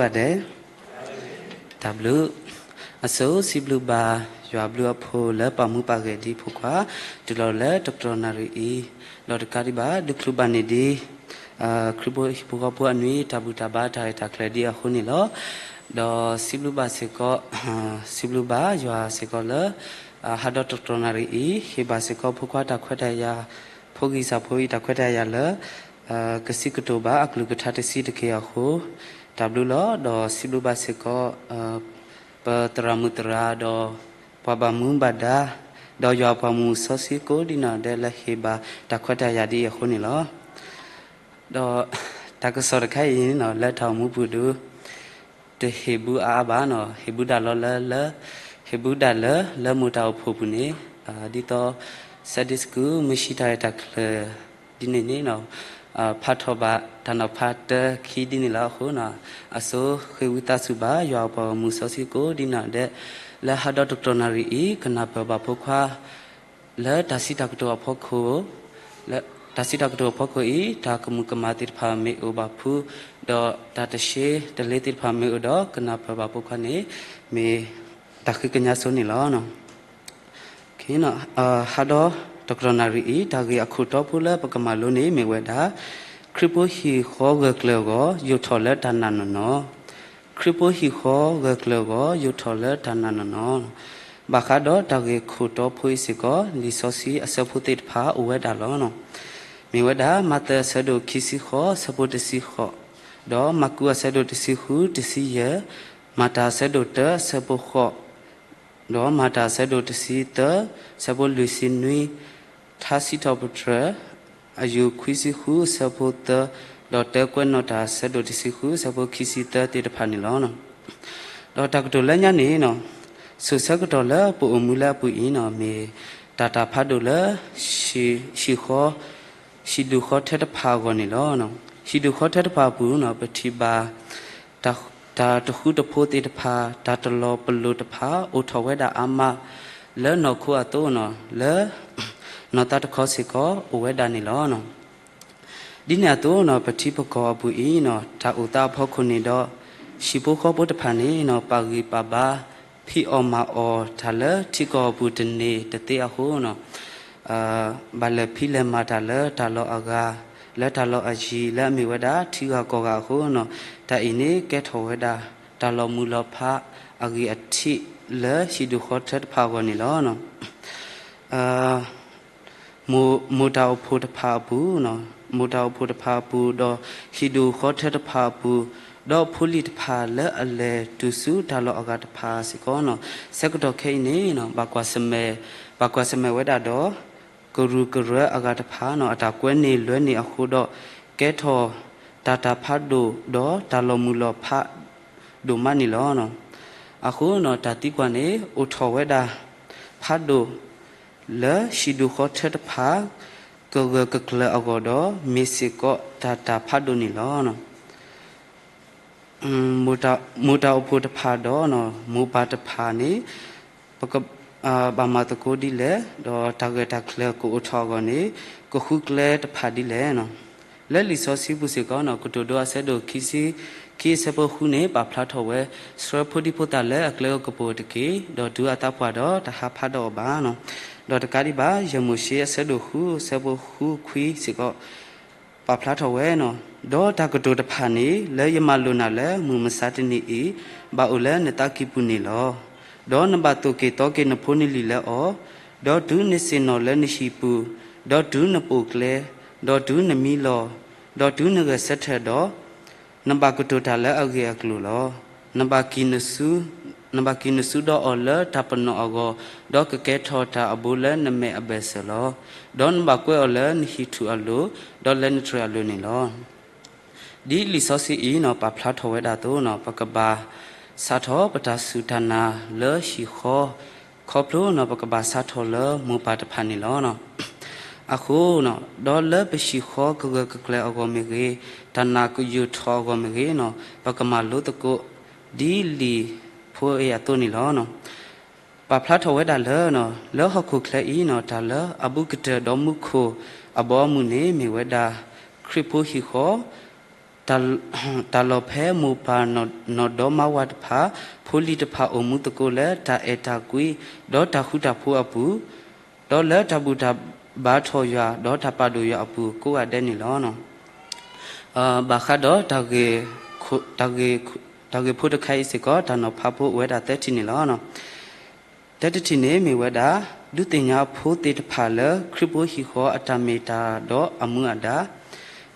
ဂၤဒဲး, တၢ်ဘျုး, အဆိစံးဘျုးဘၣ် ယွၤဘျုးအဖှိၣ်လၢပာ်မူပာ်ဂဲၤဒံးဖိခွါ တုၤလီၤလၢတကတီၢ်နၣ်ရံၣ်အံၤ, ဒီးတကးဒံးဘၣ် ဒုးချုးဘၣ်န့ၢ်ဒံး ခရံာ်ဖိဟံၣ်ဖိဃီဖိအနွံ တၢ်ဘူၣ်တၢ်ဘါတၢ်ရဲၣ်တၢ်ကျဲၤဒံးအဃိန့ၣ်လီၤ. ဒီးစံးဘျုးဘၣ်စ့ၢ်ကီး, စံးဘျုးဘၣ်ယွၤစ့ၢ်ကီးလၢ ဟါဒီးတကတီၢ်နၣ်ရံၣ်အံၤ ဟ့ၣ်ဘၣ်စ့ၢ်ကီးဖိခွါတၢ်ခွဲးတၢ်ယာ်, ဖိဂံၢ်စၢ်ဖိအံၤတၢ်ခွဲးတၢ်ယာ်လၢ ကစံးကတိၤဘၣ်အကလုၢ်ကထါတဆံတက့ၢ်အဃိ, တၢ်ဘျုးလီၤ. ဒီးစံးဘျုးဘၣ်စ့ၢ်ကီး ပသရၣ်မုၣ်သရၣ်ဒီး ပှၤဘၣ်မူဘၣ်ဒါ, ဒီးယွၤပှၤမူစီဆှံကိးဒံနီၢ်ဒဲးလၢဟ့ၣ်ဘၣ်တၢ်ခွဲးတၢ်ယာ်ဒံးအဃိန့ၣ်လီၤ. ဒီးတၢ်ကစီၣ်တခါအံၤန့ၣ် လၢတၢ်အိၣ်မူပူၤဒုး တဟ့ၣ်ဘုအါအါဘၣ်နီၤ, ဟ့ၣ်ဘုဒၣ်လီၤလၢ လၢ ဟ့ၣ်ဘုဒၣ်လၢ လၢမိၢ်တၢ်အိၣ်ဖှိၣ်ပူၤန့ၣ်, ဒ်သိး Sunday School မ့ၢ်စံးတၢ်ရဲၣ်တၢ်ကျဲၤဒ်န့ၣ်န့ၣ် ဖးထီၣ်ဘၣ်တၢ်နီၤဖးတၢခံဒ်န့ၣ်လီၤအဃိနီၤ, အဆိဃ့ဝံသးစူၤဘၣ် ယွၤအပှၤဂီၢ်မုၢ်စီဆှံကိးဒံနီၢ်ဒဲး လၢဟါဒီးတကတီၢ်နၣ်ရံၣ်အံၤ ကနၢ်ပၢၢ်ဘၣ်ဖိခွါ လၢတၢ်စံးတၢ်ကတိၤအဖီခိၣ်, လၢတၢ်စံးတၢ်ကတိၤအဖီခိၣ်အံၤ တၢ်ကမူၤကမၣ်သ့ၣ်တဖၣ်မ့ၢ်အိၣ်ဘၣ်ဖု, ဒီးတၢ်တဆှ့တလ့သ့ၣ်တဖၣ်မ့ၢ်အိၣ်ဒီး ကနၢ်ပၢၢ်ဘၣ်ဖိခွါန့ၣ် မ့ၢ်တၢ်ဃ့ကညးဆိန့ၣ်လီၤ. ဟါဒီးတကတီၢ်နၣ်ရံၣ်အံၤ တၢ်ဂ့ၢ်အခိၣ်တီဖိလၢပကမၤလိန့ၣ်မ့ၢ်ဝဲဒၣ်, ခရံာ်ဖိဟံၣ်ဃီဂၢၢ်ကျၢၤအဂီၢ် ယိာ်ထီၣ်လၢတၢ်နာ်နီၢ်နီၢ်, ခရံာ်ဖိဟံၣ်ဃီဂၢၢ်ကျၢၤအဂီၢ် ယိာ်ထီၣ်လၢတၢ်နာ်နီၢ်နီၢ်, ဘၣ်ဃးဒီးတၢ်ဂ့ၢ်ခိၣ်တီဖိအံၤစ့ၢ်ကီး လံာ်စီဆှံအဆၢဖိသ့ၣ်တဖၣ်အိၣ်ဝဲဒၣ်လီၤ. မ့ၢ်ဝဲဒၣ် မးသဲအဆၢဒိၣ်ခံဆံဃိး အဆၢဖိတဆံဃိး, ဒီးမၢ်ကူးအဆၢဒိၣ်တဆံဃု တဆံယဲၢ်, မၤတၢ်အဆၢဒိၣ်တၢ အဆၢဖိဃိး ဒီးမၤတၢ်အဆၢဒိၣ်တဆံသၢ အဆၢဖိလွံၢ်ဆံနွံ, ထါစံးထီၣ်ပတြၢၤ အယူၢ်ခွံဆံဃု အဆၢဖိသၢ, ဒီးတၢကွဲးနီၣ်တၢ်အဆၢဒိၣ်တဆံဃု အဆၢဖိခံဆံသၢသ့ၣ်တဖၣ်န့ၣ်လီၤ. ဒီးတၢ်ကတိၤလၢညါန့ၣ်, ဆိၣ်ဆၢကတီၢ်လၢပအိၣ်မူလၢအပူၤအံၤန့ၣ် မ့ၢ်တၢ်တၢ်ဖးဒိၣ်လၢ ဟံၣ်ဃီ ဟံၣ်ဒူၣ်ဃီထၢတဖၣ်အဂီၢ်န့ၣ်လီၤ. ဟံၣ်ဒူၣ်ဃီထၢတဖၣ်အပူၤန့ၣ် ပထံၣ်ဘၣ် တၢ်တဃူတဖိးသ့ၣ်တဖၣ် တၢ်တလီၤပလိာ်တဖၣ် အိၣ်ထီၣ်ဝဲဒၣ်အါမး လၢနီၢ်ခိအသိးန့ၣ် လၢ နီၢ်သးတခီစ့ၢ်ကီးအိၣ်ဝဲဒၣ်န့ၣ်လီၤ. ဒ်န့ၣ်အသိးန့ၣ် ပထံပကီၢ်အပူၤအံၤန့ၣ် တၢ်အိၣ်သးအဖီခိၣ်န့ၣ်ဒီး ဟံၣ်ဖိဃီဖိတဖၣ်န့ၣ် ပာ်ဂံၢ်ပာ်ဘါ ဖံးအီၣ်မၤအီၣ်တၢ်လၢထံကီၢ်အပူၤတန့ၢ်တသ့အဃိန့ၣ် ဘၣ်လဲၤဖံးလဲၤမၤတၢ်လၢတၢ်လီၢ်အဂၤ လၢတၢ်လီၢ်အယံၤ လၢအမ့ၢ်ဝဲဒၣ်ထံဂၤကီၢ်ဂၤအဃိန့ၣ် တၢ်အံၤန့ၣ်ကဲထီၣ်ဝဲဒၣ် တၢ်လီၤမုၢ်လီၤဖးအဂံၢ်အထံး လၢဟံၣ်ဒူၣ်ဃီထၢတဖၣ်အဂီၢ်န့ၣ်လီၤ. မိၢ်တၢ်အိၣ်ဖှိၣ်တဖၣ်အပူၤ, မိၢ်တၢ်အိၣ်ဖှိၣ်တဖၣ်အပူၤ ဒီးဟံၣ်ဒူၣ်ဃီထၢတဖၣ်အပူၤ, ဒီးဖိလံၤတဖၣ်လၢအလဲၤတုၤဆူတၢ်လီၢ်အဂၤတဖၣ်စ့ၢ်ကီးန့ၣ် ဆၢကတီၢ်ခဲအံၤန့ၣ် ဘၣ်ကွၢ်ဆၢၣ်မဲာ်, ဘၣ်ကွၢ်ဆၢၣ်မဲာ်ဝဲဒၣ်ဒီး ကရူၢ်ကရၢအဂၤတဖၣ်န့ၣ် အတၢ်ကွဲန့ၢ်လွဲန့ၢ်အဃိဒီး ကဲထီၣ်တၢ်တၢ်ဖးဒိၣ်ဒီးတၢ်လီၤမုၢ်လီၤဖးဒိၣ်မးန့ၣ်လီၤ. အဃိန့ၣ် တၢ်သံကွၢ်န့ၣ် အိၣ်ထီၣ်ဝဲဒၣ် ဖးဒိၣ် လၢဟံၣ်ဒူၣ်ဃီထၢတဖၣ် ကဂၢၢ်ကကျၢၤအဂီၢ်ဒီး မ့ၢ်စ့ၢ်ကီးတၢ်တၢ်ဖးဒိၣ်န့ၣ်လီၤ. မိၢ်တၢ်အိၣ်ဖှိၣ်တဖၣ်ဒီး မိၢ်ပၢ်တဖၣ်န့ၣ် ပကဘၣ်မၤသကိးဒ်လဲၣ်, ဒီးတၢ်ဂၢၢ်တၢ်ကျၢၤကအိၣ်ထီၣ်အဂီၢ်န့ၣ် ကဃုကျဲတဖၣ်ဒ်လဲၣ်. လၢလံာ်စီဆှံပူၤစ့ၢ်ကီးန့ၣ် ကတိၤဒိအဆၢဒိၣ်ခံဆံခံအဆၢဖိဃုန့ၣ် ပာ်ဖျါထီၣ်ဝဲ ဆှၢဖိဒံဖိသၣ်လၢအကျဲအိၣ်ကပိာ်တက့ၢ်, ဒီးတုၤအသးပှၢ်ဒီးတဟးဖးဒီးအီၤဘၣ်. ဒီးတကးဒံးဘၣ် ယဲၢ်မိၤၡ့အဆၢဒိၣ်ဃုအဆၢဖိဃုခွံစ့ၢ်ကီး ပာ်ဖျါထီၣ်ဝဲန့ၣ်, ဒီးတၢ်ကတိၤတဖၣ်န့ၣ် လၢယမၤလိာ်နၤလၢမုၢ်မဆါတနံၤအံၤ ဘၣ်အိၣ်လၢနသးကံၢ်ပူၤန့ၣ်လီၤ. ဒီးနဘၣ်သိၣ်က့ၤသီက့ၤနဖိနလံၤလၢအီၤ, ဒီးတုၤနဆ့ၣ်နီၤလၢနဟံၣ်ပူၤ, ဒီးတုၤနပိာ်ကျဲ, ဒီးတုၤနမံလီၤ, ဒီးတုၤနဂဲၤဆၢထၢၣ်ဒီး နဘၣ်ကတိၤတၢ်လၢအဂ့ၢ်အကျိၤလီၤ. နဘၣ်က့ၤနဆူ, နဘၣ်က့ၤနဆူဒီးအီၤလၢတၢ်ပနီၣ်အဂီၢ်, ဒီးကကဲထီၣ်တၢ်အဘိလၢနမဲာ်အဘၢၣ်စၢၤလီၤ. ဒီးနဘၣ်ကွဲးအီၤလၢနဟံၣ်ထူၣ်အလိၤ, ဒီးလၢနတြဲၤအလိၤန့ၣ်လီၤ. ဒ်လံာ်စီဆှံအံၤန့ၣ် ပာ်ဖျါထီၣ်ဝဲဒၣ်အသိးန့ၣ် ပကဘၣ်စးထီၣ်ပတၢ်စူၢ်တၢ်နာ်လၢဟံၣ်ဃီ ခီဖျိန့ၣ် ပကဘၣ်စးထီၣ်လၢမိၢ်ပၢ်တဖၣ်န့ၣ်လီၤ. အဃိန့ၣ် ဒီးလၢပဟံၣ်ဃီကဂၢၢ်ကကျၢၤအဂီၢ်မ့ၢ်ဂ့ၤ, တၢ်နာ်ကယိာ်ထီၣ်အဂီၢ်မ့ၢ်ဂ့ၤန့ၣ် ပကမၤလိသကိး ဒ်လံာ်ဖိအံၤအသိးန့ၣ်လီၤ. ပာ်ဖျါထီၣ်ဝဲဒၣ်လၢ လၢဟီၣ်ခိၣ်ချၢအံၤန့ၣ် တၢ်လၢအဘူးကတၢၢ်ဒီးမူခိၣ်အဘီအမုၢ်န့ၣ် မ့ၢ်ဝဲဒၣ် ခရံာ်ဖိဟံၣ်ဃီ တၢ်လီၢ်ဖဲမိၢ်ပၢ်နီၢ်ဒီမါဝၤတဖၣ်, ဖိလံၤတဖၣ်အိၣ်မူသကိးလၢတၢ်အဲၣ်တၢ်ကွံ, ဒီးတၢ်ဃူတၢ်ဖိးအပူၤ, ဒီးလၢတၢ်ဘူၣ်တၢ်ဘါထီၣ်ယွၤ, ဒီးတၢ်ပာ်ဒိၣ်ယွၤအပူၤကိးဂၤဒဲးန့ၣ်လီၤ. ဘၣ်ဃးဒီး တၢ်ဂ့ၢ်ဖိတခါအံၤစ့ၢ်ကီး တၢ်နီၤဖးဖိအိၣ်ဝဲဒၣ်သၢထံၣ်န့ၣ်လီၤ. တၢတထံၣ်န့ၣ်မ့ၢ်ဝဲဒၣ် ဒုးသ့ၣ်ညါဖိသ့ၣ်တဖၣ်လၢ ခရံာ်ဖိဟံၣ်ဃီအတၢ်မ့ၢ်တၢ်ဒီးအမူအဒါ,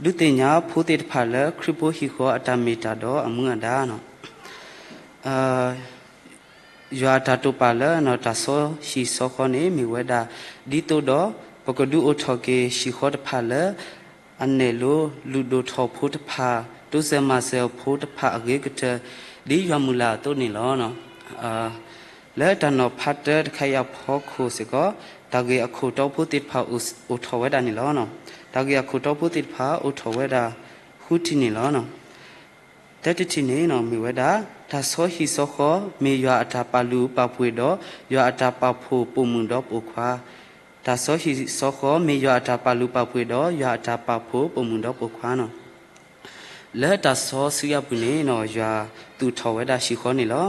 ဒုးသ့ၣ်ညါဖိသ့ၣ်တဖၣ်လၢ ခရံာ်ဖိဟံၣ်ဃီအတၢ်မ့ၢ်တၢ်ဒီးအမူအဒါ ယွၤအတၢ်တိာ်ပာ်လၢတၢ်စီဟံၣ်စီဃီန့ၣ် မ့ၢ်ဝဲဒၣ် ဒ်သိးဒီး ပကဒုးအိၣ်ထီၣ်က့ၤဟံၣ်ဃီတဖၣ်လၢ အနဲၣ်လိလုၢ်ဒိၣ်ထီၣ်ဖိတဖၣ်, တိစၢၤမၤစၢၤဖိတဖၣ်အဂ့ၤကတၢၢ် ဒ်ယွၤမုၢ်လၢ်အသိးန့ၣ်လီၤ. လၢတၢ်နီၤဖးတၢတခါအံၤအဖီခိၣ်စ့ၢ်ကီး တၢ်ဂ့ၢ်အခိၣ်တီဖိသ့ၣ်တဖၣ်အိၣ်ထီၣ်ဝဲဒၣ်န့ၣ်လီၤ. တၢ်ဂ့ၢ်အခိၣ်တီဖိသ့ၣ်တဖၣ်အိၣ်ထီၣ်ဝဲဒၣ် ဃုထံၣ်န့ၣ်လီၤ. တၢတထံၣ်န့ၣ်မ့ၢ်ဝဲဒၣ် တၢ်စီဟံၣ်စီဃီ မ့ၢ်ယွၤအတၢ်ပာ်လုၢ်ပာ်ပှ့ၤဒီး ယွၤအတၢ်ပာ်ဖှိၣ်ပိာ်မုၣ်ဒီးပိာ်ခွါ, တၢ်စီဟံၣ်စီဃီ မ့ၢ်ယွၤအတၢ်ပာ်လုၢ်ပာ်ပှ့ၤဒီး ယွၤအတၢ်ပာ်ဖှိၣ်ပိာ်မုၣ်ဒီးပိာ်ခွါန့ၣ် လၢတၢ်စီဆှံအပူၤန့ၣ် ယွၤသူၣ်ထီၣ်ဝဲဒၣ်ဟံၣ်ဃီန့ၣ်လီၤ.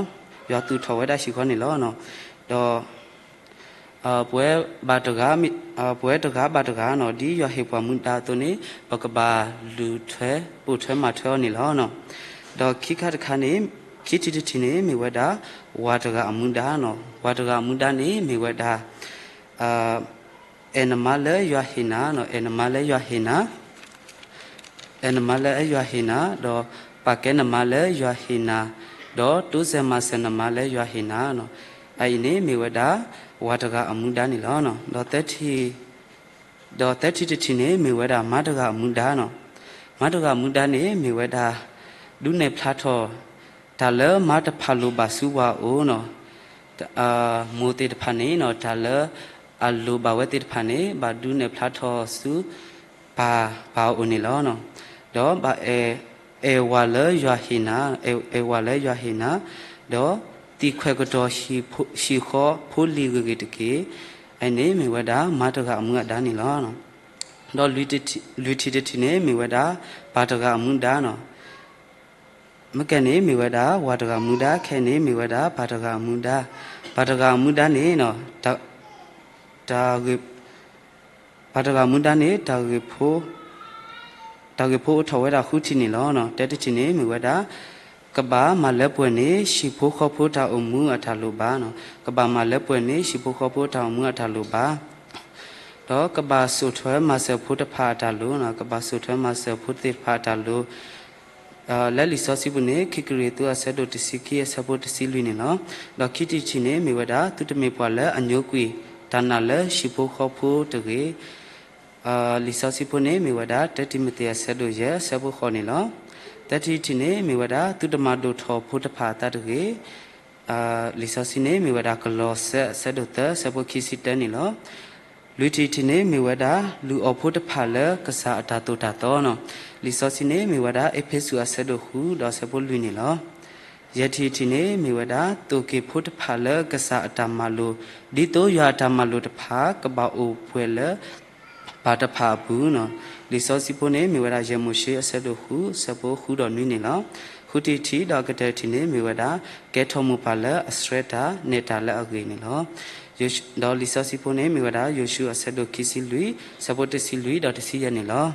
ယွၤသူၣ်ထီၣ်ဝဲဒၣ်ဟံၣ်ဃီန့ၣ်လီၤ. ဒီး ပဝဲဘၣ်တဂၤ ပဝဲတဂၤဘၣ်တဂၤန့ၣ် ဒ်ယွၤဟ့ၣ်ပှၤမူဒါအသိးန့ၣ် ပကဘၣ်လူၤထွဲ ပိာ်ထွဲမၤထွဲအီၤန့ၣ်လီၤ. ဒီးခံခါတခါန့ၣ် ခံထံၣ်တထံၣ်န့ၣ် မ့ၢ်ဝဲဒၣ် ဝၤတဂၤအမူဒါန့ၣ်, ဝၤတဂၤအမူဒါန့ၣ် မ့ၢ်ဝဲဒၣ် အဲၣ်နမါလၢယွၤဟ့ၣ်နၤ, အဲၣ်နမါလၢယွၤဟ့ၣ်နၤ အဲၣ်နမါလၢယွၤဟ့ၣ်နၤ, ဒီးပာ်ကဲနမါလၢယွၤဟ့ၣ်နၤ, ဒီးတိစၢၤမၤစၢၤနမါလၢယွၤဟ့ၣ်နၤန့ၣ်, အအံၤန့ၣ်မ့ၢ်ဝဲဒၣ် ဝၤတဂၤအမူဒါန့ၣ်လီၤ. ဒီးသၢထံၣ်တထံၣ်န့ၣ် မ့ၢ်ဝဲဒၣ်မါတဂၤအမူဒါန့ၣ်, မါတဂၤအမူဒါန့ၣ် မ့ၢ်ဝဲဒၣ် ဒုးနဲၣ်ဖျါထီၣ် တၢ်လၢမါတဖၣ်လိၣ်ဘၣ်ဆူဝၤအအိၣ်န့ၣ်, မိၢ်သ့ၣ်တဖၣ်န့ၣ် တၢ်လၢအလိၣ်ဘၣ်ဝဲသ့ၣ်တဖၣ်န့ၣ် ဘၣ်ဒုးနဲၣ်ဖျါထီၣ်ဆူ ပၢ်ပၢ်အအိၣ်န့ၣ်လီၤ. ဒီးဘၣ်အဲၣ်ဝၤလၢယွၤဟ့ၣ်နၤ, အဲၣ်ဝၤလၢယွၤဟ့ၣ်နၤ, ဒီးသံၣ်ခွဲးကတီၤဟံၣ်ဃီဖိလံၤဂ့ၤဂ့ၤတက့ၢ်. အန့ၣ်မ့ၢ်ဝဲဒၣ်မါတဂၤအမူအဒါန့ၣ်လီၤ. ဒီးလွံၢ်ထံၣ်တထံၣ်န့ၣ် မ့ၢ်ဝဲဒၣ် ပၢ်တဂၤအမူဒါန့ၣ်, မ့ၢ်ကဲန့ၣ်မ့ၢ်ဝဲဒၣ် ဝၤတဂၤအမူဒါ, ခဲအံၤန့ၣ်မ့ၢ်ဝဲဒၣ် ပၢ်တဂၤအမူဒါ, ပၢ်တဂၤအမူဒါန့ၣ် တၢ်ဂ့ၢ် ပၢ်တဂၤအမူဒါန့ၣ် တၢ်ဂ့ၢ်ဖိအိၣ်ထီၣ်ဝဲဒၣ်ဃုထံၣ်န့ၣ်လီၤ. တၢတထံၣ်န့ၣ်မ့ၢ်ဝဲဒၣ် ကဘၣ်မၤလၢပှဲၤန့ၣ် ဟံၣ်ဖိဃီဖိတၢ်အိၣ်မူအတၢ်လိၣ်ဘၣ်န့ၣ်, ကဘၣ်မၤလၢပှဲၤန့ၣ် ဟံၣ်ဖိဃီဖိတၢ်အိၣ်မူအတၢ်လိၣ်ဘၣ် ဒီးကဘၣ်စိာ်ထွဲမၤစၢၤဖိတဖၣ်အတၢ်လိၣ်, ကဘၣ်စိာ်ထွဲမၤစၢၤဖိသ့ၣ်တဖၣ်အတၢ်လိၣ်, လၢလံာ်စီဆှံပူၤန့ၣ် ခံကရံၣ်သူးအဆၢဒိၣ်တဆံခံအဆၢဖိတဆံလွံၢ်န့ၣ်လီၤ. ဒီးခံထံၣ်တထံၣ်န့ၣ် မ့ၢ်ဝဲဒၣ် သုတမ့ၢ်ပှၤလၢအညိကွံာ် တၢ်နာ်လၢဟံၣ်ဖိဃီဖိတဂ့ၤ. လံာ်စီဆှံဖိန့ၣ် မ့ၢ်ဝဲဒၣ် တၢတံၤမသ့းအဆၢဒိၣ်ယဲၢ်အဆၢဖိဃိးန့ၣ်လီၤ. သၢထံၣ်တထံၣ်န့ၣ် မ့ၢ်ဝဲဒၣ် သုတမၤဒိၣ်ထီၣ်ဖိတဖၣ်အသးတဂ့ၤ. လံာ်စီဆှံန့ၣ် မ့ၢ်ဝဲဒၣ် ကလီးစဲအဆၢဒိၣ်သၢအဆၢဖိခံဆံတၢန့ၣ်လီၤ. လွံၢ်ထံၣ်တထံၣ်န့ၣ် မ့ၢ်ဝဲဒၣ် လူၤအီၤဖိတဖၣ်လၢကစၢ်အတၢ်သိၣ်တၢ်သီန့ၣ်, လံာ်စီဆှံန့ၣ် မ့ၢ်ဝဲဒၣ် အ့းဖ့းစူးအဆၢဒိၣ်ဃုဒီးအဆၢဖိလွံၢ်န့ၣ်လီၤ. ယဲၢ်ထံၣ်တထံၣ်န့ၣ် မ့ၢ်ဝဲဒၣ် သိၣ်က့ၤဖိတဖၣ်လၢကစၢ်အတၢ်မၤလိာ်, ဒ်သိးယွၤအတၢ်မၤလိာ်တဖၣ် ကဘၣ်အိၣ်ပှဲၤလၢ ပၢ်တဖၣ်အပူၤန့ၣ်, လံာ်စီဆှံဖိန့ၣ် မ့ၢ်ဝဲဒၣ် ယဲၢ်မိၤၡ့အဆၢဒိၣ်ဃု အဆၢဖိဃုဒီးနွံန့ၣ်လီၤ. ဃုထံၣ်တထံၣ်ဒီးကတၢၢ်တထံၣ်န့ၣ် မ့ၢ်ဝဲဒၣ် ကဲထီၣ်မိၢ်ပၢ်လၢအဆှၢတၢ်နဲၣ်တၢ်လၢအဂ့ၢ်န့ၣ်လီၤ. ဒီးလံာ်စီဆှံဖိန့ၣ် မ့ၢ်ဝဲဒၣ် ယိၤၡူအဆၢဒိၣ်ခံဆံလွံၢ် အဆၢဖိတဆံလွံၢ်ဒီးတဆံယဲၢ်န့ၣ်လီၤ.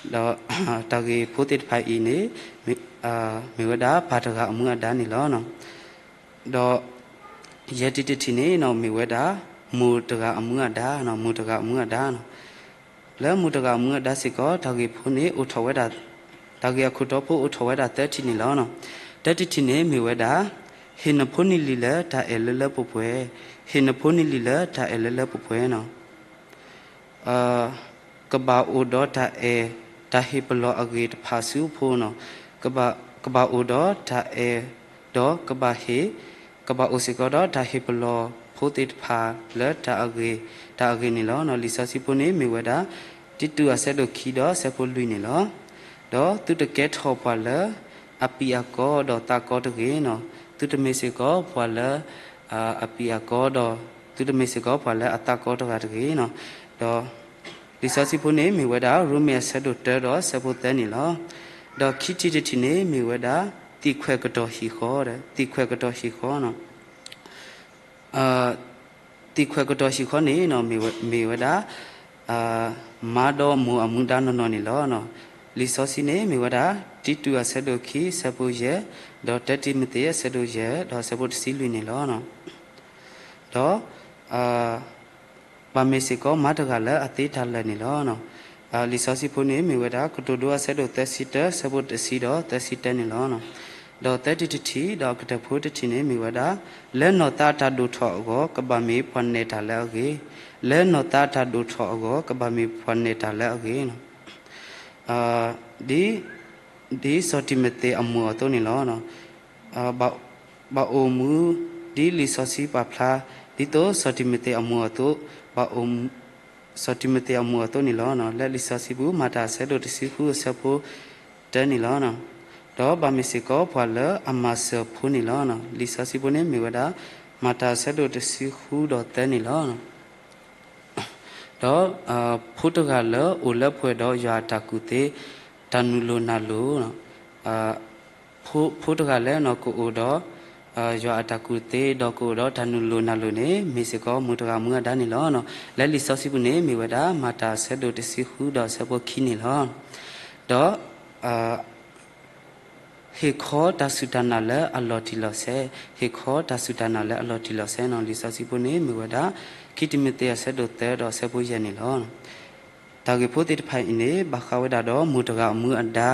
ဒီးတၢ်ဂ့ၢ်ဖိသ့ၣ်တဖၣ်အံၤန့ၣ် မ့ၢ်ဝဲဒၣ် ပၢ်တဂၤအမူအဒါန့ၣ်လီၤ. ဒီး ယဲၢ်ထံၣ်တထံၣ်န့ၣ် မ့ၢ်ဝဲဒၣ် မိၢ်တဂၤအမူအဒါ, မိၢ်တဂၤအမူအဒါ. လၢမိၢ်တဂၤအမူအဒါစ့ၢ်ကီး တၢ်ဂ့ၢ်ဖိန့ၣ်အိၣ်ထီၣ်ဝဲဒၣ်, တၢ်ဂ့ၢ်အခိၣ်တီဖိအိၣ်ထီၣ်ဝဲဒၣ်သၢထံၣ်န့ၣ်လီၤ. တၢတံၢ်တထံၣ်န့ၣ်မ့ၢ်ဝဲဒၣ် ဟ့ၣ်နဖိနလံၤလၢတၢ်အဲၣ်လၢလၢပှဲၤပှဲၤ, ဟ့ၣ်နဖိနလံၤလၢတၢ်အဲၣ်လၢလၢပှဲၤပှဲၤန့ၣ် ကဘၣ်အိၣ်ဒီးတၢ်အဲၣ်, တၢ်ဟ့ၣ်ပလီၢ်အဂ့ၢ်တဖၣ်ဆူဖိန့ၣ်, ကဘၣ်အိၣ်ဒီးတၢ်အဲၣ်, ဒီးကဘၣ်ဟ့ၣ်, ကဘၣ်အိၣ်စ့ၢ်ကီးဒီးတၢ်ဟ့ၣ်ပလီၢ်ဖိသ့ၣ်တဖၣ်လၢတၢ်အဂ့ၢ်, တၢ်အဂ့ၢ်န့ၣ်လီၤ. လံာ်စီဆှံဖိန့ၣ်မ့ၢ်ဝဲဒၣ် တံတူးအဆၢဒိၣ်ခံဒီးအဆၢဖိလွံၢ်န့ၣ်လီၤ. ဒီးသုတကဲထီၣ်ပှၤလၢအပံာ်အကီဒီးသးကီတဂ့ၤန့ၣ်, သုတမ့ၢ်စ့ၢ်ကီးပှၤလၢအပံာ်အကီဒီး သုတမ့ၢ်စ့ၢ်ကီးပှၤလၢအသးကီတဂၤတဂ့ၤန့ၣ်, ဒီး လံာ်စီဆှံဖိန့ၣ်မ့ၢ်ဝဲဒၣ် ရိမ့ၤအဆၢဒိၣ်တၢဒီးအဆၢဖိသၢန့ၣ်လီၤ. ဒီးခံထံၣ်တထံၣ်န့ၣ်မ့ၢ်ဝဲဒၣ် သံၣ်ခွဲးကတီၤဟံၣ်ဃီ, သံၣ်ခွဲးကတီၤဟံၣ်ဃီနီၤ. သံၣ်ခွဲးကတီၤဟံၣ်ဃီန့ၣ် မ့ၢ်ဝဲဒၣ် မါဒီးမိၢ်အမူဒါနီၢ်နီၢ်န့ၣ်လီၤ. လံာ်စီဆှံန့ၣ်မ့ၢ်ဝဲဒၣ် တံတူးအဆၢဒိၣ်ခံ အဆၢဖိယဲၢ်, ဒီးတၢတံၤမသ့းအဆၢဒိၣ်ယဲၢ် ဒီးအဆၢဖိတဆံလွံၢ်န့ၣ်လီၤ. ဒီး ဘၣ်မ့ၢ်စ့ၢ်ကီးမါတဂၤလၢအသ့တၢ်လၢာ်န့ၣ်လီၤ. လံာ်စီဆှံဖိန့ၣ်မ့ၢ်ဝဲဒၣ် ကတိၤဒိအဆၢဒိၣ်သၢဆံတၢ အဆၢဖိတဆံဒီးသၢဆံတၢန့ၣ်လီၤ. ဒီးသၢတံၤတထံၣ် ဒီးအကတၢၢ်ဖိတထံၣ်န့ၣ်မ့ၢ်ဝဲဒၣ် လၢနီၢ်သးအတၢ်ဒိၣ်ထီၣ်အဂီၢ် ကဘၣ်မ့ၢ်ပှၤနဲၣ်တၢ်လၢအဂ့ၤ, လၢနီၢ်သးအတၢ်ဒိၣ်ထီၣ်အဂီၢ် ကဘၣ်မ့ၢ်ပှၤနဲၣ်တၢ်လၢအဂ့ၤ ဒ် ဒ်စီၤတံၤမသ့းအမိၢ်အသိးန့ၣ်လီၤ. ဘၣ်အိၣ်မူ ဒ်လံာ်စီဆှံပာ်ဖျါ ဒ်သိးစီၤတံၤမသ့းအမိၢ်အသိး, ဘၣ်အိၣ်မူ စီၤတံၤမသ့းအမိၢ်အသိးန့ၣ်လီၤ. လၢလံာ်စီဆှံပူၤ မၤတၢ်အဆၢဒိၣ်တဆံဃုအဆၢဖိတၢန့ၣ်လီၤ. ဒီးဘၣ်မ့ၢ်စ့ၢ်ကီးပှၤလၢအမၤစၢၤဖိန့ၣ်လီၤ. လံာ်စီဆှံဖိန့ၣ်မ့ၢ်ဝဲဒၣ် မၤတၢ်အဆၢဒိၣ်တဆံဃုဒီးသၢန့ၣ်လီၤ. ဒီး ဖိတဂၤလၢအိၣ်လၢပှဲၤဒီးယွၤအတၢ်ကူၣ်သ့, တၢ်နုာ်လိၤနၢ်လိၤ, ဖိတဂၤလၢနီၢ်ကအိၣ်ဒီး ယွၤအတၢ်ကူၣ်သ့ ဒီးကအိၣ်ဒီးတၢ်နုာ်လိၤနၢ်လိၤန့ၣ် မ့ၢ်စ့ၢ်ကီးမိၢ်တဂၤအမူအဒါန့ၣ်လီၤ. လၢလံာ်စီဆှံပူၤန့ၣ် မ့ၢ်ဝဲဒၣ် မၤတၢ်အဆၢဒိၣ်တဆံဃုဒီးအဆၢဖိခံန့ၣ်လီၤ. ဒီး ဟ့ၣ်ခီတၢ်စူၢ်တၢ်နာ်လၢအလီၤတံၢ်လီၤဆဲး, ဟ့ၣ်ခီတၢ်စူၢ်တၢ်နာ်လၢအလီၤတံၢ်လီၤဆဲးနီၤ. လံာ်စီဆှံဖိန့ၣ် မ့ၢ်ဝဲဒၣ် ခံတံၤမသ့း အဆၢဒိၣ်သၢဒီးအဆၢဖိယဲၢ်န့ၣ်လီၤ. တၢ်ဂ့ၢ်ဖိသ့ၣ်တဖၣ်အံၤန့ၣ် ဘၣ်ဃးဝဲဒၣ်ဒီးမိၢ်တဂၤအမူအဒါ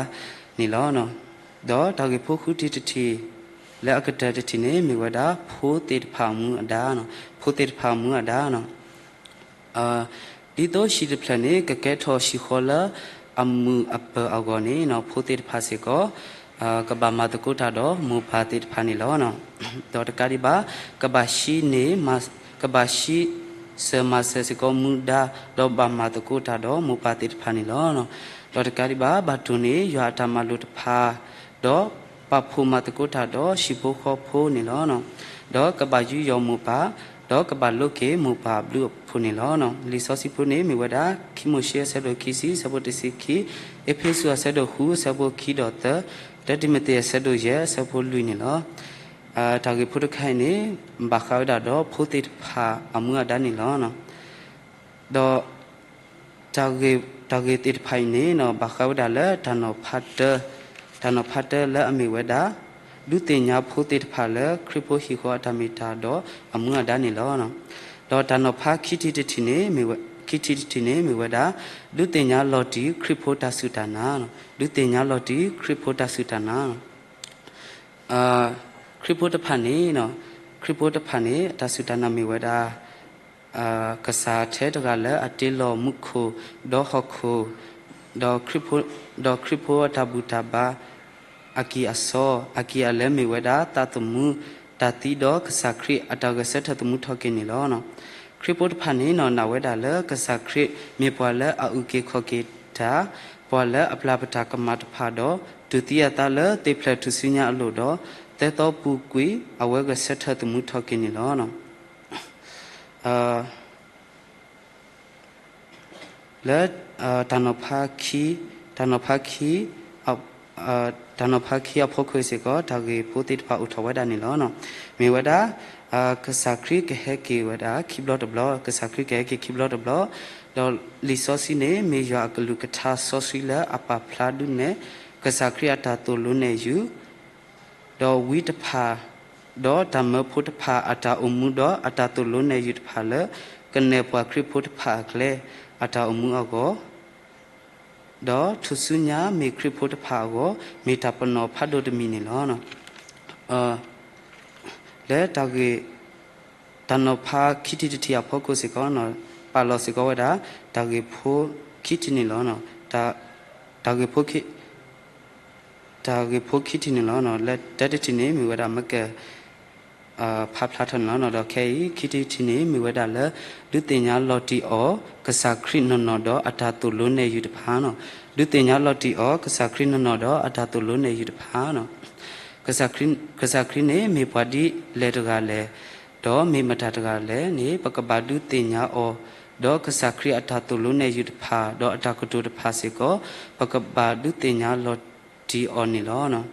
န့ၣ်လီၤ. ဒီးတၢ်ဂ့ၢ်ဖိဃုထံၣ်တထံၣ် လၢအကတၢၢ်တထံၣ်န့ၣ် မ့ၢ်ဝဲဒၣ် ဖိသ့ၣ်တဖၣ်အမူအဒါနီၤ, ဖိသ့ၣ်တဖၣ်အမူအဒါနီၤ. ဒ်သိးဟံၣ်တဖျၢၣ်န့ၣ် ကကဲထီၣ်ဟံၣ်ဃီလၢအမုာ်အပၢၤအဂီၢ်န့ၣ်နီၤ, ဖိသ့ၣ်တဖၣ်စ့ၢ်ကီး ကဘၣ်မၤသကိးတၢ်ဒီးမိၢ်ပၢ်သ့ၣ်တဖၣ်န့ၣ်လီၤ. ဒီးတကးဒံးဘၣ် ကဘၣ်ဟံးန့ၢ် ကဘၣ်ဟံးစၢၤမၤစၢၤစ့ၢ်ကီးမူဒါ ဒီးဘၣ်မၤသကိးတၢ်ဒီးမိၢ်ပၢ်သ့ၣ်တဖၣ်န့ၣ်လီၤ. ဒီးတကးဒံးဘၣ် ဘၣ်တိၢ်န့ၢ်ယွၤအတၢ်မၤလိာ်တဖၣ် ဒီးပာ်ဖှိၣ်မၤသကိးတၢ်ဒီးဟံၣ်ဖိဃီဖိန့ၣ်လီၤ. ဒီးကဘၣ်ယူးယီၣ်မိၢ်ပၢ်, ဒီးကဘၣ်လိးက့ၤမိၢ်ပၢ်အဘျုးအဖှိၣ်န့ၣ်လီၤ. လံာ်စီဆှံဖိန့ၣ် မ့ၢ်ဝဲဒၣ် ခံမိၤၡ့ အဆၢဒိၣ်ခံဆံ အဆၢဖိတဆံခံ, အ့းဖ့းစူး အဆၢဒိၣ်ဃု အဆၢဖိခံဒီးသၢ, တၢတံၤမသ့း အဆၢဒိၣ်ယဲၢ် အဆၢဖိလွံၢ်န့ၣ်လီၤ. တၢ်ဂ့ၢ်ဖိတခါအံၤန့ၣ် ဘၣ်ဃးဝဲဒၣ်ဒီးဖိသ့ၣ်တဖၣ်အမူအဒါန့ၣ်လီၤ. ဒီး တၢ်ဂ့ၢ်သ့ၣ်တဖၣ်အံၤန့ၣ် ဘၣ်ဃးဝဲဒၣ်လၢတၢ်နီၤဖးတၢ, တၢ်နီၤဖးတၢလၢအမ့ၢ်ဝဲဒၣ် ဒုးသ့ၣ်ညါဖိသ့ၣ်တဖၣ်လၢခရံာ်ဖိဟံၣ်ဃီအတၢ်မ့ၢ်တၢ်ဒီးအမူအဒါန့ၣ်လီၤ. ဒီးတၢ်နီၤဖးခံထံၣ်တထံၣ်န့ၣ် ခံထံၣ်တထံၣ်န့ၣ်မ့ၢ်ဝဲဒၣ် ဒုးသ့ၣ်ညါလီၤတံၢ်ခရံာ်ဖိတၢ်စူၢ်တၢ်နာ်, ဒုးသ့ၣ်ညါလီၤတံၢ်ခရံာ်ဖိတၢ်စူၢ်တၢ်နာ် ခရံာ်ဖိတဖၣ်န့ၣ်, ခရံာ်ဖိတဖၣ်န့ၣ် တၢ်စူၢ်တၢ်နာ်မ့ၢ်ဝဲဒၣ် ကစၢ်ထဲတဂၤလၢအတ့လီၤမူခိၣ်ဒီးဟီၣ်ခိၣ်, ဒီးခရံာ်ဖိအတၢ်ဘူၣ်တၢ်ဘါ အကံၢ်အစီ, အကံၢ်အလဲမ့ၢ်ဝဲဒၣ်သးသမူ, တၢ်သံဒီးကစၢ်ခရံာ်အတၢ်ဂဲၤဆၢထၢၣ်သမူထီၣ်က့ၤန့ၣ်လီၤ. ခရံာ်ဖိတဖၣ်န့ၣ် နာ်ဝဲဒၣ်လၢကစၢ်ခရံာ်မ့ၢ်ပှၤလၢအအုၣ်က့ၤခီၣ်က့ၤတၢ်, ပှၤလၢအပျၢ်ပတၢ်ကမၣ်တဖၣ်ဒီး တူၢ်သံအသးလၢသ့ၣ်ဖျၢၣ်ထူၣ်စုညါအလိၤဒီး သၢသီပူၤကွံာ် အဝဲဂဲၤဆၢထၢၣ်သမူထီၣ်က့ၤန့ၣ်လီၤ. လၢ တၢ်နီၤဖးခံ, တၢ်နီၤဖးခံ, တၢ်နီၤဖးခံအဖီခိၣ်စ့ၢ်ကီး တၢ်ဂ့ၢ်ဖိသ့ၣ်တဖၣ်အိၣ်ထီၣ်ဝဲဒၣ်န့ၣ်လီၤ. မ့ၢ်ဝဲဒၣ် ကစၢ်ခရံာ်ကဟဲက့ၤဝဲဒၣ်ခံဘျီတဘျီ, ကစၢ်ခရံာ်ကဟဲက့ၤခံဘျီတဘျီ, ဒီးလံာ်စီဆှံန့ၣ် မ့ၢ်ယွၤအကလုၢ်ကထါစီဆှံလၢအပာ်ဖျါဒုးနဲၣ် ကစၢ်ခရံာ်အတၢ်သိၣ်လိနဲၣ်ယုၢ် ဒီးဝံတဖၣ်, ဒီးတၢ်မၢဖိတဖၣ်အတၢ်အိၣ်မူဒီးအတၢ်သိၣ်လိနဲၣ်ယုၢ်တဖၣ်လၢ ကနဲၣ်ပှၤခရံာ်ဖိတဖၣ်အကျဲ အတၢ်အိၣ်မူအဂီၢ်, ဒီးထူၣ်စုညါမ့ၢ်ခရံာ်ဖိတဖၣ်အဂီၢ် မ့ၢ်တၢ်ပနီၣ်ဖးဒိၣ်တမံၤန့ၣ်လီၤ. လၢ တၢ်နီၤဖးခံထံၣ်တထံၣ်အဖီခိၣ်စ့ၢ်ကီး ပာ်လီၤစ့ၢ်ကီးဝဲဒၣ် တၢ်ဂ့ၢ်ဖိခံထံၣ်န့ၣ်လီၤ. တၢ်ဂ့ၢ်ဖိ တၢ်ဂ့ၢ်ဖိခံထံၣ်န့ၣ်လီၤ. လၢတၢတထံၣ်န့ၣ် မ့ၢ်ဝဲဒၣ်မ့ၢ်က ဖးဖျါထီၣ်န့ၣ်လီၤ. ဒီးခဲအံၤ ခံထံၣ်တထံၣ်န့ၣ် မ့ၢ်ဝဲဒၣ်လၢ ဒုးသ့ၣ်ညါလီၤတံၢ်အီၤ ကစၢ်ခရံာ်နီၢ်နီၢ်ဒီးအတၢ်သိၣ်လိနဲၣ်ယုၢ်တဖၣ်န့ၣ်လီၤ. ဒုးသ့ၣ်ညါလီၤတံၢ်အီၤ ကစၢ်ခရံာ်နီၢ်နီၢ်ဒီးအတၢ်သိၣ်လိနဲၣ်ယုၢ်တဖၣ်န့ၣ်လီၤ. ကစၢ်ခရံာ်န့ၣ် မ့ၢ်ပှၤဒ်လဲၣ်တဂၤလဲၣ်, ဒီးမ့ၢ်မတၤတဂၤလဲၣ်န့ၣ် ပကဘၣ်ဒုးသ့ၣ်ညါအီၤ, ဒီးကစၢ်ခရံာ်အတၢ်သိၣ်လိနဲၣ်ယုၢ်တဖၣ် ဒီးအတၢ်ကတိၤတဖၣ်စ့ၢ်ကီး ပကဘၣ်ဒုးသ့ၣ်ညါလီၤ တံၢ်အီၤန့ၣ်လီၤ.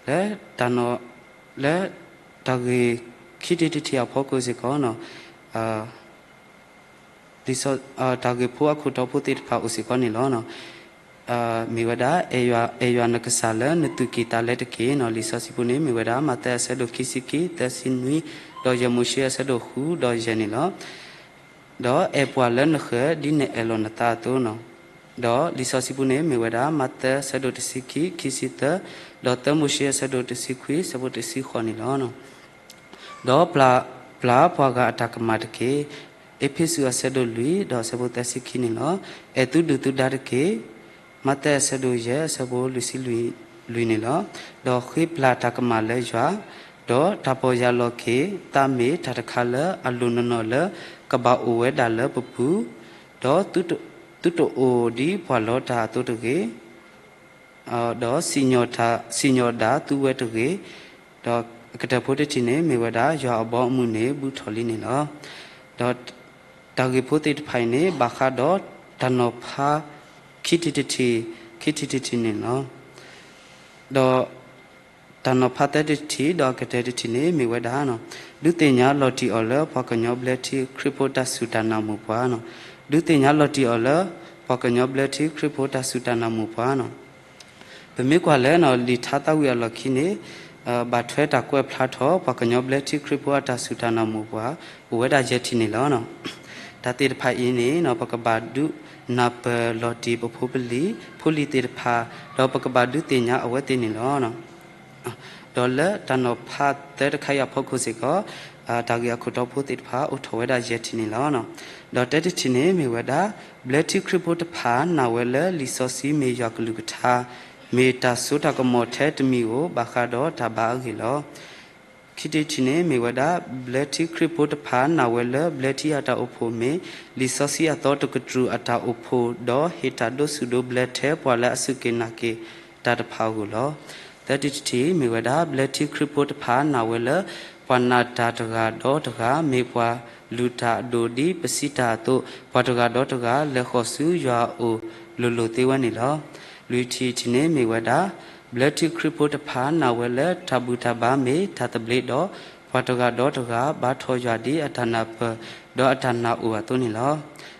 လၢတၢ်နီၤ လၢတၢ်ဂ့ၢ်ခံထံၣ်တထံၣ်အဖီခိၣ်စ့ၢ်ကီး တၢ်ဂ့ၢ်ဖိအခိၣ်တီဖိသ့ၣ်တဖၣ်အိၣ်စ့ၢ်ကီးန့ၣ်လီၤ. မ့ၢ်ဝဲဒၣ် အဲၣ်ယွၤနကစၢ်လၢနသူၣ်ကံၢ်သးလဲတက့ၢ်န့ၣ်လီၤ. လံာ်စီဆှံပူၤန့ၣ် မ့ၢ်ဝဲဒၣ် မးသဲအဆၢဒိၣ်ခံဆံခံ သၢဆံနွံ, ဒီးယဲၢ်မိၤၡ့အဆၢဒိၣ်ဃု ဒီးယဲၢ်န့ၣ်လီၤ. ဒီးအဲၣ်ပှၤလၢနဃၢၤဒ်နအဲၣ်လီၤနသးအသိးန့ၣ်လီၤ. ဒီးလံာ်စီဆှံပူၤန့ၣ် မ့ၢ်ဝဲဒၣ် မးသဲအဆၢဒိၣ်တဆံခံ ခံဆံသၢ, ဒီးသၢမိၤၡ့အဆၢဒိၣ်တဆံခွံ အဆၢဖိတဆံဃိးန့ၣ်လီၤ. ဒီးပျၢ်ပှၤဂၤအတၢ်ကမၣ်တက့ၢ်. အ့းဖ့းစူးအဆၢဒိၣ်လွံၢ် ဒီးအဆၢဖိသၢဆံခံန့ၣ်လီၤ. အဲၣ်သုဒုၣ်သုဒါတက့ၢ်. မးသဲအဆၢဒိၣ်ယဲၢ် အဆၢဖိလွံၢ်ဆံလွံၢ်န့ၣ်လီၤ. ဒီးဃ့ပျၢ်တၢ်ကမၣ်လၢယွၤ, ဒီးတၢ်ပီၢ်ယၢ်လီၤက့ၤသးမ့ၢ်တၢ်တခါလၢအလိၣ်နီၢ်နီၢ်လၢကဘၣ်အိၣ်ဝဲဒၣ်လၢပပူၤ, ဒီးသုတအိၣ်ဒ်ပှၤလီတၢ်အသိးတဂ့ၤ ဒီးစံၣ်ညီၣ်ဒၣ်သုဝဲတဂ့ၤ. ဒီးအကတၢၢ်ဖိတထံၣ်န့ၣ် မ့ၢ်ဝဲဒၣ် ယွၤအဘီအမုၢ်န့ၣ် ဘူးထီၣ်လံန့ၣ်လီၤ. ဒီးတၢ်ဂ့ၢ်ဖိသ့ၣ်တဖၣ်အံၤန့ၣ် ဘၣ်ဃးဒီးတၢ်နီၤဖးခံထံၣ်တထံၣ်, ခံထံၣ်တထံၣ်န့ၣ်လီၤ. ဒီးတၢ်နီၤဖးသၢထံၣ်တထံၣ် ဒီးအကတၢၢ်တထံၣ်န့ၣ်မ့ၢ်ဝဲဒၣ် ဒုးသ့ၣ်ညါလီၤတံၢ်အီၤလၢပှၤကညီဘျၢထံခရံာ်ဖိတၢ်စူၢ်တၢ်နာ်မိၢ်ပှၢ်န့ၣ်လီၤ. ဒုးသ့ၣ်ညါလီၤတံၢ်အီၤလၢပှၤကညီဘျၢထံခရံာ်ဖိတၢ်စူၢ်တၢ်နာ်မိၢ်ပှၢ်န့ၣ်လီၤ. ပမ့ၢ်ကွၢ်လၢလံာ်ထါသးဝံၣ်အလီၢ်ခံန့ၣ် ဘၣ်ထွဲတၢ်ကွဲးဖျါထီၣ် ပှၤကညီဘျၢထံခရံာ်ဖိအတၢ်စူၢ်တၢ်နာ်မိၢ်ပှၢ် အိၣ်ဝဲဒၣ်ယဲၢ်ထံၣ်န့ၣ်လီၤ. တၢ်သ့ၣ်တဖၣ်အံၤန့ၣ် ပကဘၣ်ဒုးနၢ်ပၢၢ်လီၤတံၢ်ပဖိပလံၤ ဖိလံၤသ့ၣ်တဖၣ် ဒီးပကဘၣ်ဒုးသ့ၣ်ညါအဝဲသ့ၣ်န့ၣ်လီၤ. ဒီးလၢတၢ်နီၤဖးသၢတခါအံၤအဖီခိၣ်စ့ၢ်ကီး တၢ်ဂ့ၢ်အခိၣ်တီဖိသ့ၣ်တဖၣ် အိၣ်ထီၣ်ဝဲဒၣ်ယဲၢ်ထံၣ်န့ၣ်လီၤ. ဒီးတၢတထံၣ်န့ၣ်မ့ၢ်ဝဲဒၣ် ဘျၢထံခရံာ်ဖိတဖၣ်နာ်ဝဲလၢလံာ်စီဆှံမ့ၢ်ယွၤကလုၢ်ကထါ, မ့ၢ်တၢ်စိတၢ်ကမီၤထဲတမံၤဧိၤ ဘၣ်ဃးဒီးတၢ်ဘါအဂ့ၢ်လီၤ. ခံထံၣ်တထံၣ်န့ၣ်မ့ၢ်ဝဲဒၣ် ဘျၢထံခရံာ်ဖိတဖၣ်နာ်ဝဲလၢဘျၢထံအတၢ်အိၣ်ဖှိၣ်မ့ၢ် လံာ်စီဆှံအသီတကတြူၢ်အတၢ်အိၣ်ဖှိၣ် ဒီးဟ့ၣ်တၢ်ဒိးဆူၣ်ဒိးဘျၢထဲပှၤလၢအစူၢ်က့ၤနာ်က့ၤတၢ်တဖၣ်အဂီၢ်လီၤ. သၢထံၣ်တထံၣ်မ့ၢ်ဝဲဒၣ် ဘျၢထံခရံာ်ဖိတဖၣ်နာ်ဝဲလၢ ပှၤနာ်တၢ်တဂၤဒီးတဂၤ မ့ၢ်ပှၤလုၢ်တၢ်အဒိၣ်ဒ်ပစံးတၢ်အသိး ပှၤတဂၤဒီးတဂၤ လဲၤဃီၤဆူယွၤအအိၣ်လိၤလိၤသ့ဝဲန့ၣ်လီၤ. လွံၢ်ထံၣ်တထံၣ်န့ၣ်မ့ၢ်ဝဲဒၣ် ဘျၢထံခရံာ်ဖိတဖၣ်နာ်ဝဲလၢတၢ်ဘူၣ်တၢ်ဘါမ့ၢ်တၢ်သဘျ့ဒီး ပှၤတဂၤဒီးတဂၤ ဘါထီၣ်ယွၤဒ်အတၢ်နၢ်ပၢၢ် ဒီးအတၢ်နာ်အိၣ်အသိးန့ၣ်လီၤ.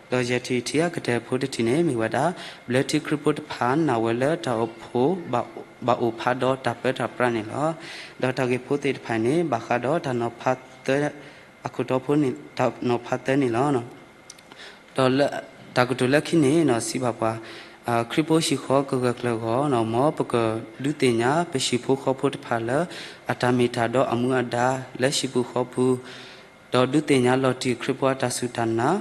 ဒီးယဲၢ်ထံၣ်တထံၣ်အကတၢၢ်ဖိတထံၣ်န့ၣ်မ့ၢ်ဝဲဒၣ် ဘျၢထံခရံာ်ဖိတဖၣ်နာ်ဝဲလၢတၢ်အိၣ်ဖှိၣ် ဘၣ်အိၣ်ဖးဒီးတၢ်ပၢတၢ်ပြးန့ၣ်လီၤ. ဒီးတၢ်ဂ့ၢ်ဖိသ့ၣ်တဖၣ်န့ၣ် ဘၣ်ဃးဒီးတၢ်နီၤဖးသၢ အခိၣ်တီဖိန့ၣ် တၢ်နီၤဖးသၢန့ၣ်လီၤ. ဒီးလၢတၢ်ကတိၤလၢခံန့ၣ် စံးဘၣ်ပှၤ ခရံာ်ဖိဟံၣ်ဃီကဂၢၢ်ကျၢၤအဂီၢ် မ်ပကဒုးသ့ၣ်ညါပဟံၣ်ဖိဃီဖိတဖၣ်လၢ အတၢ်မ့ၢ်တၢ်ဒီးအမူအဒါလၢဟံၣ်ပူၤဃီပူၤ, ဒီးဒုးသ့ၣ်ညါလီၤတံၢ်ခရံာ်ဖိအတၢ်စူၢ်တၢ်နာ်,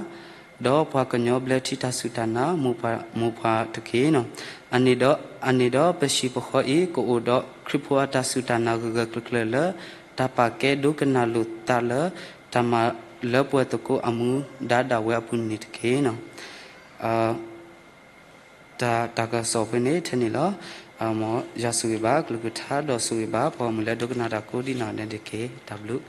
ဒီးပှၤကညီဘျၢထံတၢ်စူၢ်တၢ်နာ် မိၢ်ပှၢ်တက့ၢ်. အန့ၣ်ဒီး အန့ၣ်ဒီးပဟံၣ်ပဃီအံၤ ကအိၣ်ဒီးခရံာ်ဖိအတၢ်စူၢ်တၢ်နာ်ဂၢၢ်ဂၢၢ်ကျၢၤကျၢၤလၢ တၢ်ပာ်ကဲဒိကနၣ်လိာ်သးလၢ တၢ်မၤလၢပှဲၤသကိးအမူဒါဒၣ်ဝဲအပူၤန့ၣ်တက့ၢ်. တၢ် တၢ်ကစီၣ်ဖဲန့ၣ်ထဲန့ၣ်လီၤ. မ်ယွၤဆိၣ်ဂ့ၤဘၣ်ကလုၢ်ကထါ ဒီးဆိၣ်ဂ့ၤဘၣ်ပှၤဂီၢ်မုၢ်လၢဒိကနၣ်တၢ်ကိးဒံးနီၢ်ဒဲးန့ၣ်တက့ၢ်. တၢ်ဘျုး